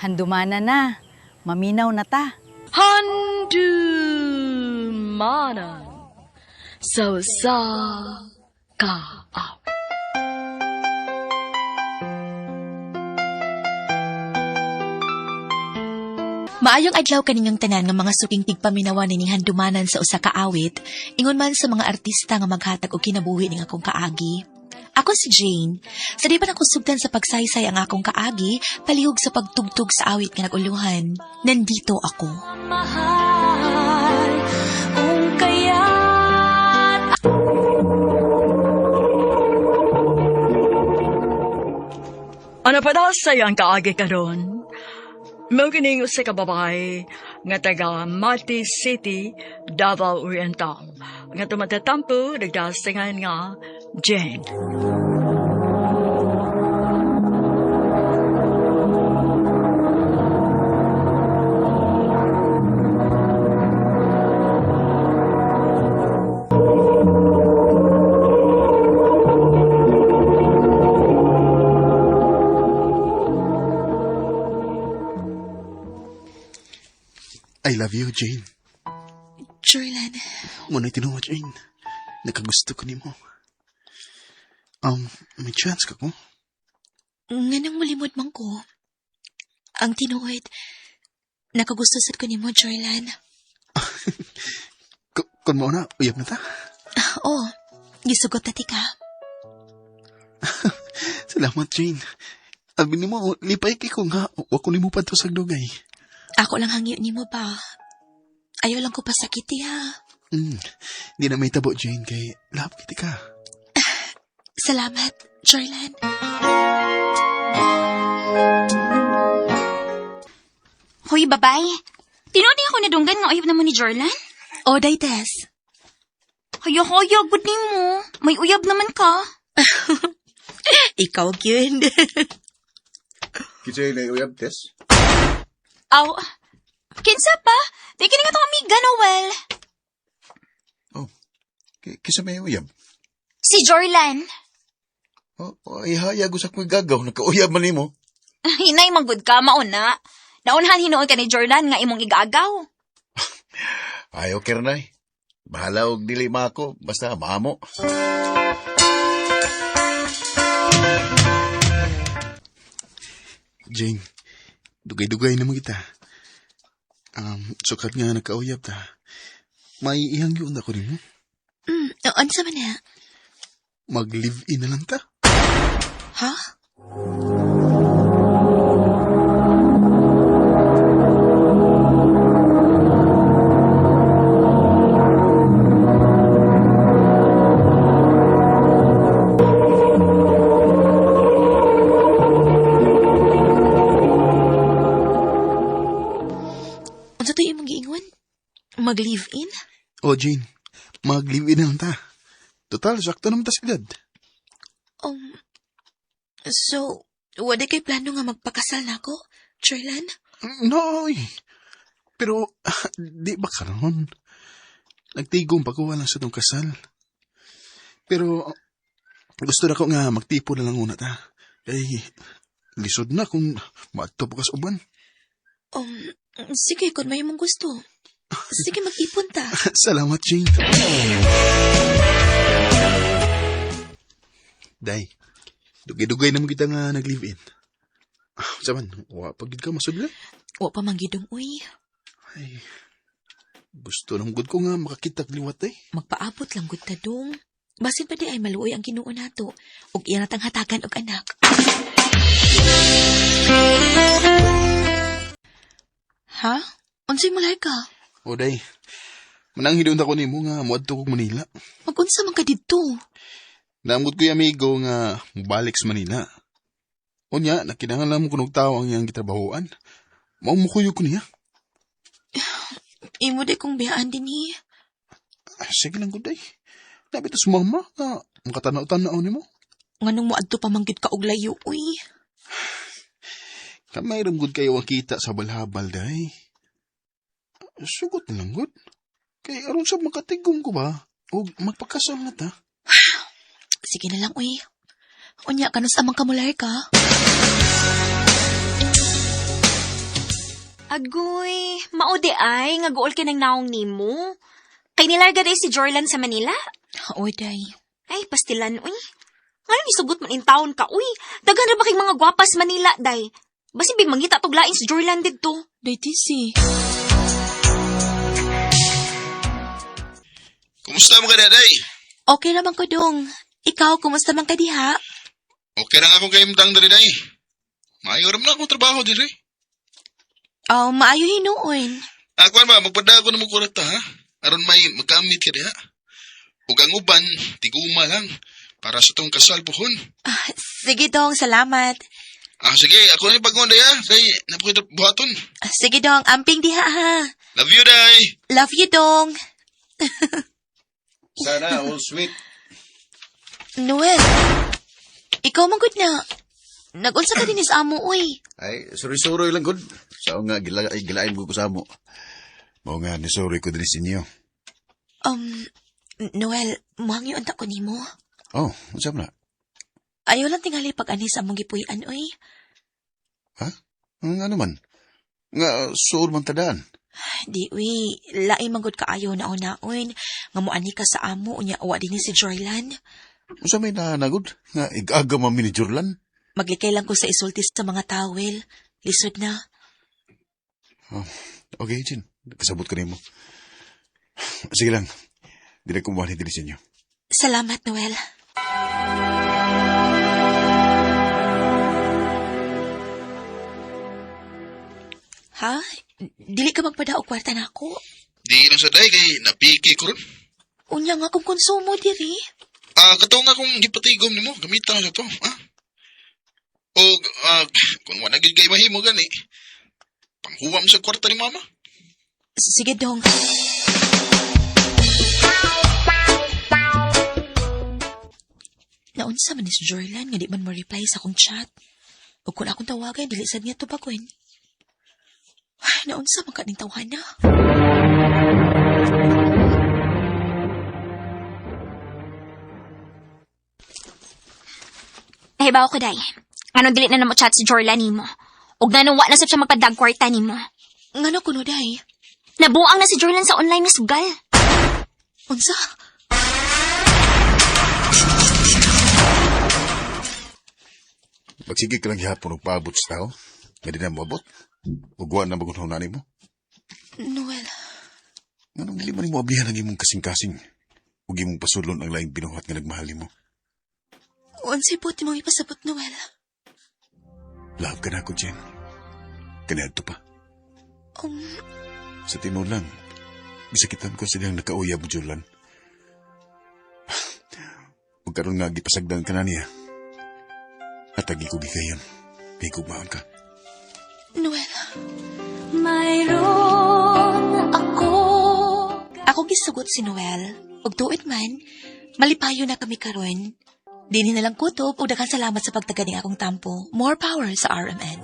Handumana na. Maminaw na ta. Handumanan sa usa ka awit. Maayong adlaw kaninyong tanan nga mga suking tigpaminawan nining handumanan sa usa ka awit, ingon man sa mga artista nga maghatag og kinabuhi ning akong kaagi. Ako si Jane. Sa di pa nakusugdan sa pagsaysay ang akong kaagi, palihog sa pagtugtog sa awit nga naguluhan. Nandito ako. Mahal kung kaya't Ano pa daw sa'yo ang kaagi karon? Mao kining usa ka babae nga taga Mati City, Davao Oriental. Nga tumatatampo nagdasingan nga Jane. I love you, Jane. Jorlan, Muna'y tinuwa, Jane. Nakagusto ko nimo. May chance ka ko? nganong mulimod man ko. Ang tinuod, nakagusto sad ko nimo, Jorlan. Kung mao na, uyab na ta. Oh, gisugot na ti ka. Salamat, Jane. Abi nimo, lipay kay ko nga, wa ko nimo padto sa dugay. Ako lang hangyo nimo ba? Ayaw lang ko pasakiti ha. Di na may tabo, Jane, kay love kiti ka. Salamat, Jorlan. Hoy, babay. Tinuod ako nadunggan nga uyab na mo ni Jorlan. O, day, Tess. Hayo-hayo, gud nimo. May uyab naman ka. Ikaw, gyud. Kinsay na uyab, Tess? Aw, kinsa pa? Di kini nga tong amiga, Noel. Oh, kinsa may uyab? Si Jorlan. Oh, oh, ay hayag usa ko'y gagaw, nagkauyab man nimo. Hinay manggod ka, mauna. Naunhan hinuon ka ni Jorlan nga imong igaagaw. Ay, okay na. Bahala og dili mako, basta maamo. Jane, dugay-dugay naman kita. Sukat nga nagkauyab ta. May ihang yun ako nimo. Unsa man na? Mag-live-in na lang ta. Ha? Unsa to imong giingon? Mag-live-in? Oh, Jane, mag-live-in na lang ta. Total, sakto naman ta sa edad. So, wala kay plano nga magpakasal na ako, Jorlan? No, oy. Pero, di ba karon? Nagtigom pa ko lang sa tong kasal. Pero, gusto na ko nga magtipo na lang una ta. Kay, lisod na kung maadto pa ka sa uban. Sige, kung may mong gusto. Sige, mag-ipon ta. Salamat, Jane. Day, dugay-dugay naman kita nga nag-live-in. Saman, wa pa gid ka masudla. Wa pa man gidong, uy. Ay, gusto nang gud ko nga makakita liwat eh. Magpaabot lang gud ta dong. Basin pa di ay maluoy ang Ginoo nato ug iya natang hatagan og anak. Ha? Unsay mulay ka? O day, manang hidon ako nimo nga moadto kog Manila. Magunsa man ka didto? Naamot ko yung amigo nga mobalik sa Manila. Unya, nakinahanglan mo kunog tao ang iyang gitrabahoan. Mao mo ko niya. Imo di kong biyaan dinhi. Ah, sige lang gud day. Labi to sa mama nga makatanaw-tanaw nimo. Nganong moadto pa man gyud ka og layo, uy. Kamay ram gud kayo ang kita sa balhabal day. Sugot na lang gud. Kay aron sa makatigom ko ba? O magpakasal na ta. Sige na lang, uy. Unya, kanus amang kamulay ka? Agoy, mao di ay nga guol kay nang naong nimo. Kay nilarga day si Jorlan sa Manila. Oo, day. Ay, pastilan, uy. Ngayon isugot man in town ka, uy. Daghan ra ba kay mga gwapas Manila, day? Basin big mangita tog lain si Jorlan didto. Day, tisi. Kumusta mo ka, day? Okay naman ko, dong. Ikaw, kumusta man ka diha? Okay lang ako kay Imdang dali, day. Maayo ra man akong trabaho diri. Oh, maayo hinuon. Ako ba, magpada ako na mo kurata, ha? Aron may magkamit ka diha. Ug ang uban, tiguma lang. Para sa tong kasal puhon. Ah, sige, dong. Salamat. Ah, sige, ako na yung day, ha? Kay, napakita buhaton. Ah, sige, dong. Amping diha, ha. Love you, day! Love you, dong. Sana all sweet. Noel, ikaw man gud na. Nag-unsa ka din is amo, uy. Ay, suri-suroy lang gud. Sao nga gila, ay, gilain ko sa amo. Mao nga ni sorry ko dinhi sa inyo. Noel, muhangyo unta ko nimo. Oh, unsa man na? Ayaw lang tingali pag-anis among gipuy-an, uy. Ha? Ano man? Nga suod man tadaan. Di, uy. Lain man gud kaayo na unaon. Nga moani ka sa amo, unya wa din ni si Jorlan. Unsa may nanagod? Nga igaga man mi ni Jorlan? Maglikay lang ko sa isulti sa mga tawel. Lisod na. Oh, okay, Jin. Kasabot ko nimo. Sige lang. Dili ko muhani dinhi sa inyo. Salamat, Noel. Ha? Dili ka magpada og kwarta nako. Di lang sa day, kay napiki ko ron. Unya nga kung konsumo diri. Ah, kato nga kung gipatigom nimo, gamitan sa to, ha? O, ah, kung wala gid kay mahimo gani, panghuwam sa kwarta ni mama. Sige, dong. Naunsa man ni si Jorlan nga di man mo reply sa akong chat. Ug kung akong tawagan, dili sad niya tubagon. Ay, naunsa man ka ning tawhana. Nahibaw ko, day. Ngano dili na namo chat si Jorlan nimo. Ug nganong wa na sab siya magpadag kwarta nimo. Ngano kuno day? Nabuang na si Jorlan sa online nga sugal. Unsa? Magsige ka lang gihapon og paabot sa tao. Nga di na moabot. Ug wa na magunhaw na nimo. Noel, Nganong dili man nimo ablihan ang imong kasing-kasing. Ug imong pasudlon ang laing binuhat nga nagmahal nimo. unsay buot nimong ipasabot, Noel? Love ka na ako, Jen. Kaniadto pa. Sa tinuod lang, gisakitan ko silang nakauyab mo, Jorlan. Ug karon nga gipasagdan ka na niya. Hatagi ko gigayon. Kay gugmaon ka. Noel. Mayroon ako. Ako gisugot si Noel. Ug tuit man, malipayo na kami karon. Dini na lang kutob ug daghang salamat sa pagtaga ning akong tampo. More power sa RMN.